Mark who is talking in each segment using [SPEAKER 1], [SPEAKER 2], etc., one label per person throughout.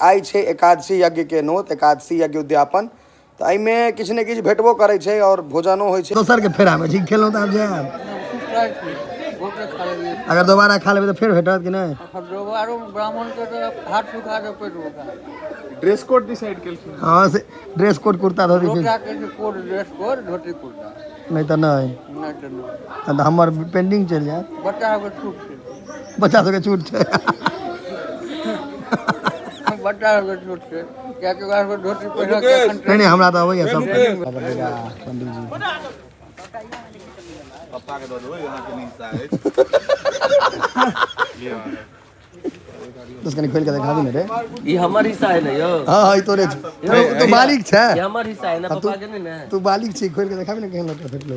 [SPEAKER 1] आइ छै एकादशी यज्ञके नोत, एकादशी यज्ञ उद्यापन, तऽ एहिमे किछु ने किछु भेटबो करै छै आओर भोजनो होइ छै। दोसरके फेरामे छी, खेलहुँ तऽ आब जायब। अगर दोबारा खा लेबै तऽ फेर भेटत कि नहि?
[SPEAKER 2] ड्रेस कोड डिसाइड केलखिन।
[SPEAKER 1] हँ, से ड्रेस कोड कुर्ता धोती नहि तऽ नहि, तऽ हमर पेंडिंग चलि जायत। बच्चा सबके छूट छै,
[SPEAKER 3] बच्चा सबके छूट छै, कियाकि ओकरा सबके धोती पहिरऽ के एखन
[SPEAKER 1] नहि। नहि, हमरा तऽ अबैया सब। पंडीजी
[SPEAKER 2] पप्पा के दऽ देबै, अहाँके नहि हिस्सा अछि।
[SPEAKER 1] बस कनि खोलि कऽ देखाबी ने रे।
[SPEAKER 4] ई हमर हिस्सा है ने यौ?
[SPEAKER 1] हँ हँ, ई तोरे छै, तू मालिक छै।
[SPEAKER 4] ई हमर हिस्सा है ने, पप्पा के नहीं ने।
[SPEAKER 1] तू मालिक छी, खोलि कऽ देखाबी ने केहन लोटा भेटलै।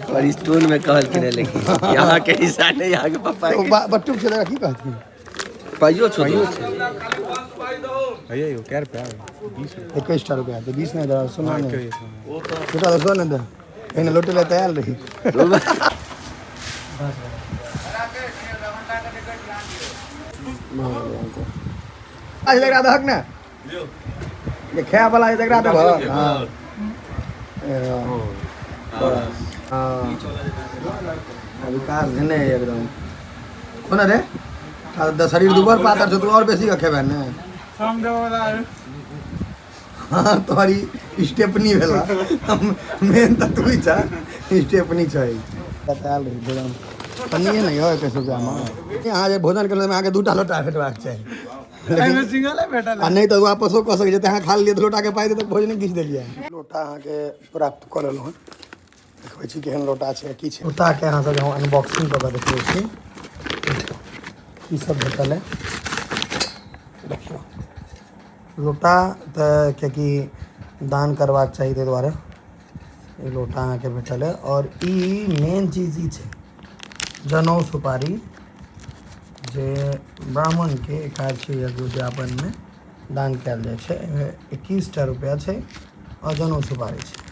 [SPEAKER 4] पर स्टोन में कहलखिन है, लेकिन यहाँ के हिस्सा नहीं, यहाँ के पप्पा
[SPEAKER 1] ओ
[SPEAKER 4] के।
[SPEAKER 1] बट्टू छै, की कहथिन?
[SPEAKER 4] पाइयो छो।
[SPEAKER 2] भैया, यौ कै रुपया? 20।
[SPEAKER 1] 21टा रुपया तऽ 20 नहि दऽ, सुना नहि लोटा तऽ सुन ने दे, पहिने लोटे लए तऽ आयल रही। आज एकरा दहक ने जे खाय वाला है, तकरा देबहक। हँ बस, हँ, विकास धेने है एकदम। कोना रे, आ शरीर दुबर पातर छौ, तू आओर बेसी के खेबै ने? हँ, तोहर ई स्टेपनी भेला, मेन तऽ तू ही छ, स्टेपनी छै। आयल रही भोजन पन्निए नहि यौ, 21 रुपैआमे अहाँ जे भोजन केलहुँ, अहाँके दूटा लोटा भेटबाक चाही, लेकिन
[SPEAKER 3] सिंगले भेटल।
[SPEAKER 1] आ नहि तऽ वापसो कऽ सकै छै। तऽ अहाँ खा लेलियै तऽ लोटाके पाइ दे तऽ भोजने घीच देलियै। लोटा अहाँके प्राप्त कऽ लेलहुँ हँ, देखबै छी केहन लोटा छै, की छै। लोटाके अहाँ सबके हम अनबॉक्सिंग कऽ कऽ देखबै छी की सब भेटल है। देखियौ, लोटा तऽ कियाकि दान करबाक चाही, ताहि दुआरे ई लोटा अहाँके भेटल है। आओर ई मेन चीज ई छै जनउ सुपारी, जे ब्राह्मणके एकादशी यज्ञ उद्यापनमे दान कयल जाइ छै। एहिमे 21टा रुपैआ छै आओर जनउ सुपारी छै।